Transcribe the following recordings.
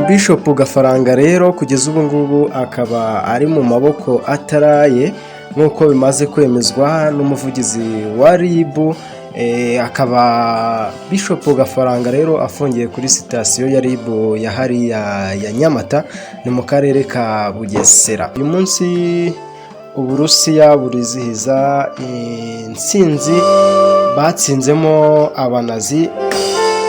Bishop Gafaranga rero kugeza ubu ngubu akaba ari mu maboko ataraye, nk'uko bimaze kwemezwa n'umuvugizi wa RIB. Akaba Bishop Gafaranga rero afungiye kuri sitasiyo ya RIB ya hariya ya Nyamata, ni mu karere ka Bugesera. Uyu munsi Uburusiya burizihiza intsinzi batsinzemo Abanazi,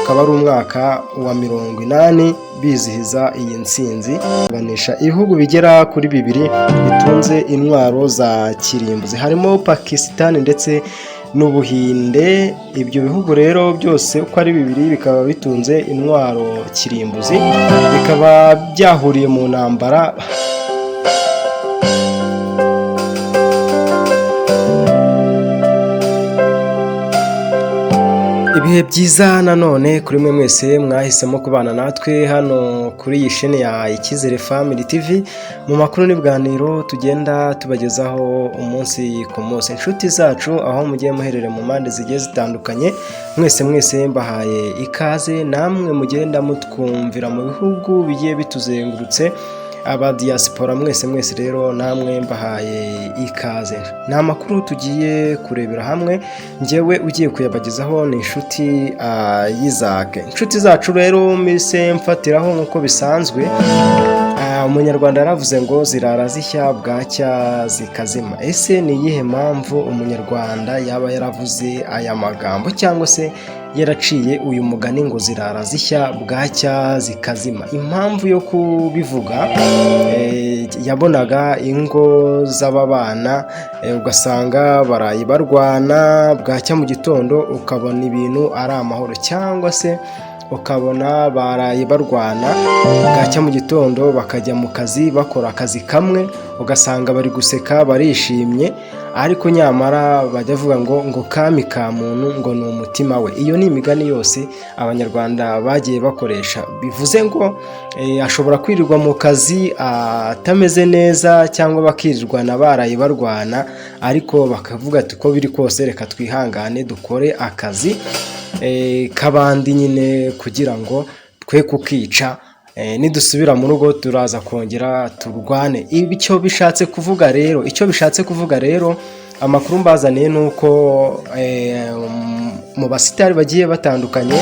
akaba ari umwaka wa 80 bizihiza iyi ntsinzi. Banisha ibihugu bigera kuri bibiri bitunze intwaro za kirimbuzi, harimo Pakistan ndetse n'Ubuhinde. Ibyo bihugu rero byose uko ari bibiri bikaba bitunze intwaro kirimbuzi, bikaba byahuriye mu ntambara. Ibihe byiza nanone kuri mwe mwese mwahisemo kubana natwe hano kuri iyi shene ya Icyizere Family TV, mu makuru n'ibiganiro tugenda tubagezaho umunsi ku munsi. Inshuti zacu aho mugiye muherere mu mpande zigiye zitandukanye, mwese mwese mbahaye ikaze. Namwe mugenda mutwumvira mu bihugu bigiye bituzengurutse, aba diaspora mwese mwese rero namwe mbahaye ikaze. Ni amakuru tugiye kurebera hamwe, njyewe ugiye kuyabagezaho ni Inshuti Isaac. Inshuti zacu rero, mise mfatiraho nk'uko bisanzwe. Umunyarwanda yaravuze ngo zirara zishya bwacya zikazima. Ese ni iyihe mpamvu umunyarwanda yaba yaravuze aya magambo, cyangwa se yaraciye uyu mugani ngo zirara zishya bwacya zikazima? Impamvu yo kubivuga, yabonaga ingo z'ababana, ugasanga baraye barwana, bwacya mu gitondo ukabona ibintu ari amahoro, cyangwa se ukabona baraye barwana, bwacya mu gitondo bakajya mu kazi, bakora akazi kamwe, ugasanga bari guseka, barishimye. Ariko nyamara bajya bavuga ngo kami ka muntu ngo ni umutima we. Iyo ni imigani yose Abanyarwanda bagiye bakoresha. Bivuze ngo ashobora kwirirwa mu kazi atameze neza, cyangwa bakirirwana baraye barwana, ariko bakavuga ati uko biri kose reka twihangane dukore akazi k'abandi nyine kugira ngo twe kukica, nidusubira mu rugo turaza kongera turwane. Icyo bishatse kuvuga rero, icyo bishatse kuvuga rero, amakuru mbazaniye ni uko mu basitari bagiye batandukanye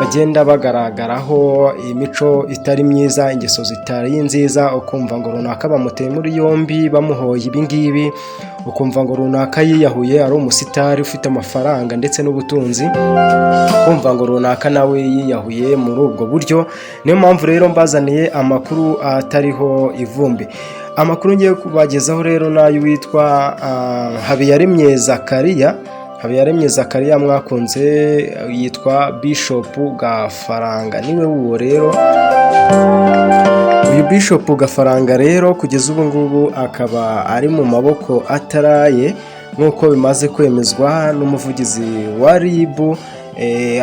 bagenda bagaragaraho imico itari myiza, ingeso zitari nziza, ukumva ngo runaka bamuteye muri yombi bamuhoye ibi ngibi, ukumva ngo runaka yiyahuye ari umusitari ufite amafaranga ndetse n'ubutunzi, ukumva ngo runaka nawe yiyahuye muri ubwo buryo. Niyo mpamvu rero mbazaniye amakuru atariho ivumbi. Amakuru ngiye kubagezaho rero ni ay'uwitwa Habiyaremye Zakariya. Habiyaremye Zakariya mwakunze yitwa Bishop Gafaranga, niwe uwo rero. Uyu Bishop Gafaranga rero kugeza ubu ngubu akaba ari mu maboko ataraye, nk'uko bimaze kwemezwa n'umuvugizi wa RIB.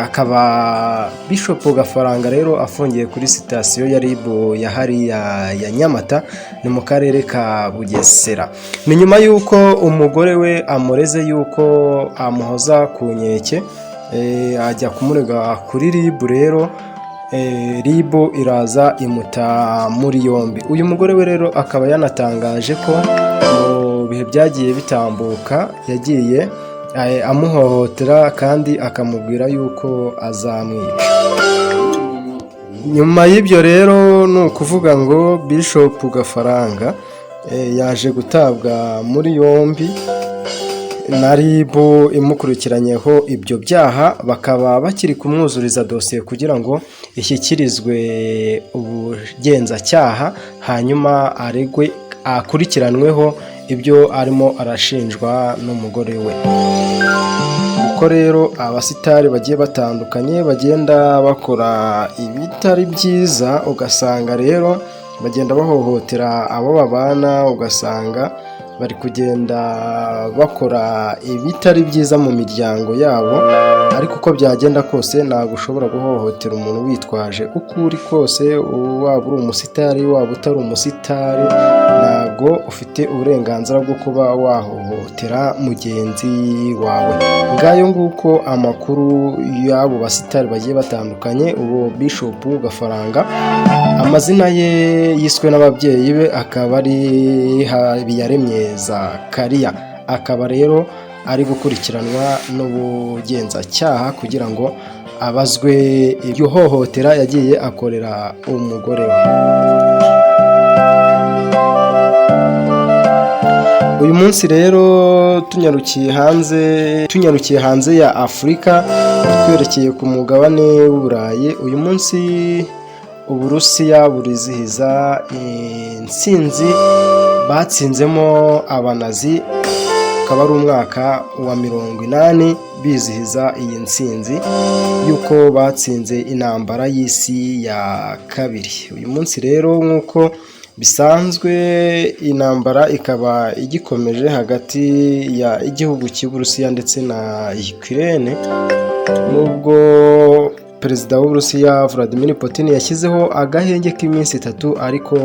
Akaba Bishop Gafaranga rero afungiye kuri sitasiyo ya RIB ya hariya ya Nyamata, ni mu karere ka Bugesera. Ni nyuma y'uko umugore we amureze y'uko amuhoza ku nkeke, ajya kumurega kuri RIB. Rero RIB iraza imuta muri yombi. Uyu mugore we rero akaba yanatangaje ko mu bihe byagiye bitambuka yagiye amuhohotera, kandi akamubwira yuko azamwica. Nyuma y'ibyo rero ni ukuvuga ngo Bishop Gafaranga yaje gutabwa muri yombi na RIB imukurikiranyeho ibyo byaha, bakaba bakiri kumwuzuriza dosiye kugira ngo ishyikirizwe ubugenzacyaha, hanyuma aregwe, akurikiranweho ibyo arimo arashinjwa n'umugore we. Uko rero abasitari bagiye batandukanye bagenda bakora ibitari byiza, ugasanga rero bagenda bahohotera abo babana, ugasanga Bari kugenda bakora ibitari byiza mu miryango yabo, ariko uko byagenda kose ntabwo ushobora guhohotera umuntu witwaje uko uri kose, waba uri umusitari, waba utari umusitari, ntabwo ufite uburenganzira bwo kuba wahohotera mugenzi wawe. Ngayo nguko amakuru y'abo basitari bagiye batandukanye. Uwo Bishop Gafaranga, amazina ye yiswe n'ababyeyi be akaba ari Habiyaremye Zakariya, akaba rero ari gukurikiranwa n'ubugenzacyaha kugira ngo abazwe iryo hohotera yagiye akorera umugore we. Uyu munsi rero tunyarukiye hanze ya Afurika, twerekeye ku mugabane w'Uburayi. Uyu munsi Uburusiya burizihiza intsinzi batsinzemo Abanazi, akaba ari umwaka wa 80 bizihiza iyi ntsinzi y'uko batsinze Intambara y'Isi ya Kabiri. Uyu munsi rero, nk'uko bisanzwe, intambara ikaba igikomeje hagati ya igihugu cy'Uburusiya ndetse na Ukraine, nubwo Perezida w'Uburusiya Vladimir Putin yashyizeho agahenge k'iminsi 3, ariko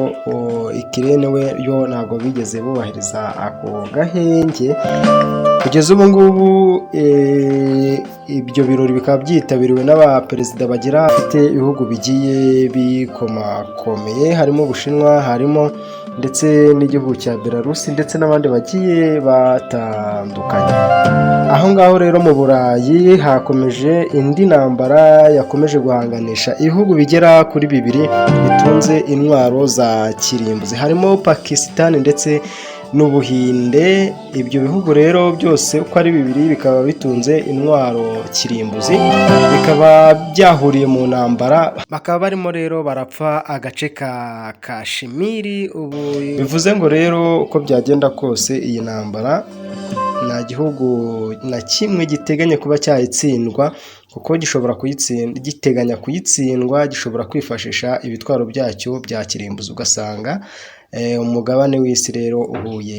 Ukraine we yo ntabwo bigeze bubahiriza ako gahenge kugeza ubu ngubu. Ibyo birori bikaba byitabiriwe n'abaperezida bagira bafite ibihugu bigiye bikomakomeye, harimo Ubushinwa, harimo ndetse n'igihugu cya Belarusi, ndetse n'abandi bagiye batandukanye. Aho ngaho rero mu Burayi hakomeje indi ntambara yakomeje guhanganisha ibihugu bigera kuri bibiri bitunze intwaro za kirimbuzi, harimo Pakisitani ndetse n'Ubuhinde. Ibyo bihugu rero byose uko ari bibiri bikaba bitunze intwaro kirimbuzi, bikaba byahuriye mu ntambara, bakaba barimo rero barapfa agace ka Kashimiri ubu. Bivuze ngo rero uko byagenda kose iyi ntambara nta gihugu na kimwe giteganya kuba cyayitsindwa, kuko gishobora kuyitsinda, giteganya kuyitsindwa gishobora kwifashisha ibitwaro byacyo bya kirimbuzi, ugasanga umugabane w'isi rero uhuye.